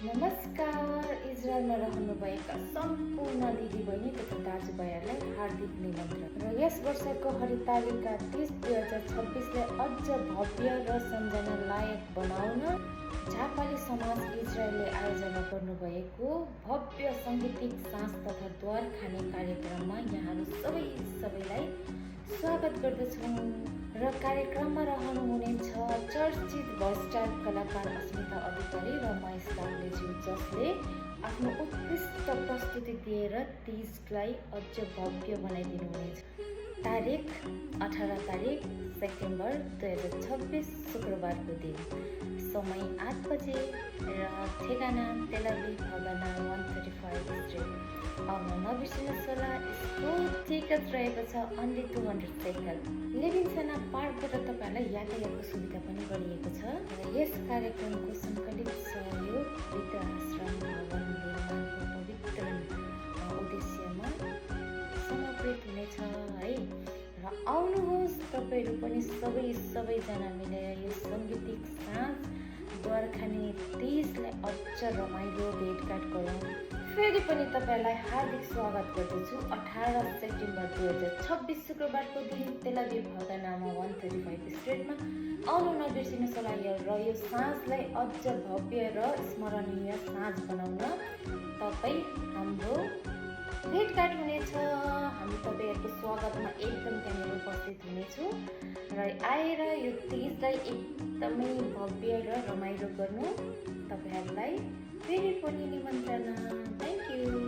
नमस्कार। इजरायलमा रहनुभएका सम्पूर्ण दिदीबहिनी तथा दाजुभाइहरूलाई हार्दिक निमन्त्रण र यस वर्षको हरितालिका 30 2026लाई अझ भव्य र सम्झना लायक बनाउन झापाली समाज इजरायलले आयोजना गर्नुभएको भव्य साङ्गीतिक साँझ तथा द्वार खाने कार्यक्रममा यहाँहरू सबैलाई स्वागत गर्दछौँ र कार्यक्रममा रहनुहुनेछ चर्चित भर्सटाइल कलाकार अस्मिता अधिकारी र महेश काफ्लेज्यू, जसले आफ्नो उत्कृष्ट प्रस्तुति दिएर तीजलाई अझ भव्य बनाइदिनुहुनेछ। तारिक 18 तारिक सेप्टेम्बर 2026 शुक्रबारको दिन, समय 8 बजे र ठेगाना तेल अभिभ हवाना 135 स्ट्रिट। आउन नबिर्सिनुहोस् होला। यसको टिकट रहेको छ अन्ली 200 सेकल। लेभिन्सना पार्कबाट तपाईँहरूलाई यातायातको सुविधा पनि गरिएको छ र यस कार्यक्रमको सङ्कलित सहयोग वृद्ध आश्रम भवन निर्माणको पवित्र उद्देश्यमा समर्पित हुनेछ है। र आउनुहोस्, तपाईँहरू पनि सबैजना मिलेर यो साङ्गीतिक साँझ द्वारखाने तीजलाई अझ रमाइलो भेटघाट गरौँ। फेरि पनि तपाईँलाई हार्दिक स्वागत गर्दछु। 18 सेप्टेम्बर 2026 शुक्रबारको दिन तेल अभिभ हवानामा 135 स्ट्रिटमा आउनु नबिर्सिनुहोस् होला। र यो साँझलाई अझ भव्य र स्मरणीय साँझ बनाउन तपाईँ हाम्रो भेटघाट हुनेछ। हामी तपाईँहरूको स्वागतमा एकदम त्यहाँनिर उपस्थित हुनेछु र आएर यो तीजलाई एकदमै भव्य र रमाइलो गर्नु तपाईँहरूलाई फेरि पनि निमन्त्रणा। Thank you.